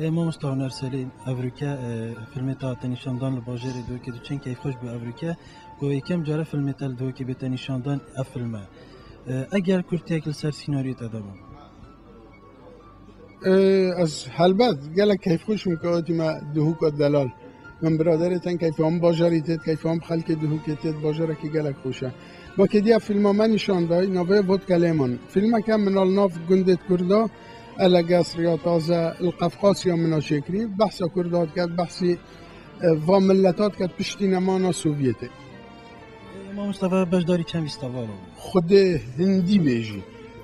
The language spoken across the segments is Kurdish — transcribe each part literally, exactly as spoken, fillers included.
E, Mamosta Huner Selîm, evroke, e, filmê te hate nîşandan li bajarê Duhokê, tu çend keyfxweş bû evroke, ku yekem care filmê te li Duhokê bête nîşandan ev film e. E, eger kurtiyek li ser sînaryoyê te de bû? E, ez helbet gelek keyfxweş im ku hatîme Duhoka delal. Min biraderê tên keyfa min bajarî têt, keyfa min xelkê Duhokê têt, bajarekî gelek xweş e. Ma kediya filma me nîşan dayî, navê Vodka Lemon. Filmeke min al nav gundê Kurda, Eleges, Riya Taze, li Qefqasya min a çêkirî, behsa Kurda diket, behsî, e, va mileta diket piştî nemana Sovyetê. E, Mamosta, ve beşdarî çend festival bû? Xwedê hindî bêjî.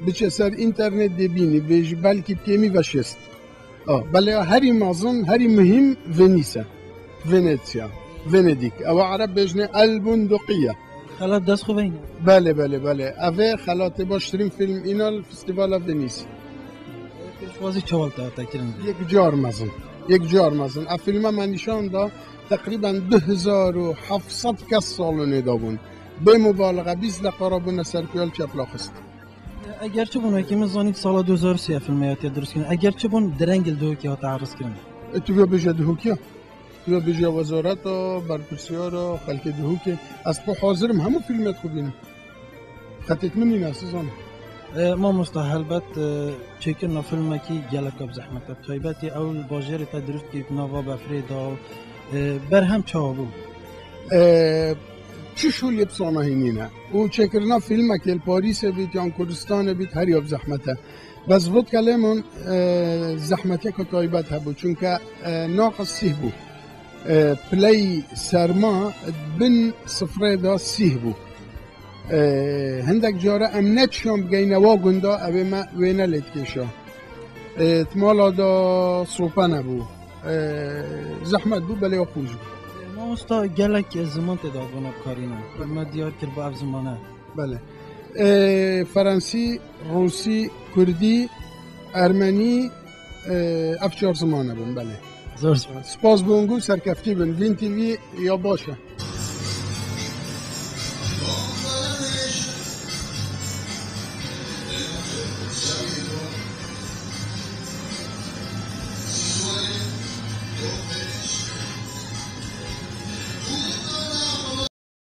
Biçe ser înternet dê bînî, bêjî belkî kêmî ve şêst. A, belê, herî mezin, herî muhîm Venîs e. Venezia, Venedik. Ew ereb bêjne El Bunduqiye. Xelat dest xwe veyne. Belê, belê, belê. Ev ê xelatê baştirîn fîlm îna li Festîvala Venîs. Pêşwazî çawa te hate kirin? Yek car mezin. Yek car mezin. Ev fîlma me nîşan da, teqrîben du hezar û heft sed kes salonê de bûn. Bê mubalixe bîst deqa re bûne ser ku ya li çepla xist. Eger çi bûn, wekî min zanît sala du hezar û sê filmê hatiye dirustkirin. Eger çi bûn, direng li Duhokê hate erzkirin. E, tu vê bêje Duhokiya. Tu vê bêje wezareta, berpirsiyara, xelkê Duhokê. Ez xwe hazir im hemû filmê xwe bînim. Xetêt min nîne, ez nizanim. E, mamosta, helbet, e, çêkirina filmekî gelek bi zehmet e. Taybetî ew li bajarê te dirust kî nava befrê da, e, berhem çawa bû? E, çi şûlê bi sanahî nîne. Û çêkirina filmekê li Parîsê bît yan Kurdistanê bît, her ya bi zehmet e. Bes Vodka Lemon, e, zehmeteke taybet hebû, çunke, e, naqis sîh bû. E, piley serma bin sifrê de sîh bû. E, hindek cara em neçiyan bigeyne wa gunda, ew ê me wêne lê dikêşa. E, di mala de sope nebû. E, zehmet bû, belê xweş bû. Mamosta, gelek ziman tê de hatibûna bikarîne. Me diyar kir bi ev zimane. Belê. E, Ferensî, Rûsî, Kurdî, Ermenî, e, ev çar zimane bûn, belê. Zor spas. Spas bo hûn, serkeftî bin. Vîn T V ya baş e.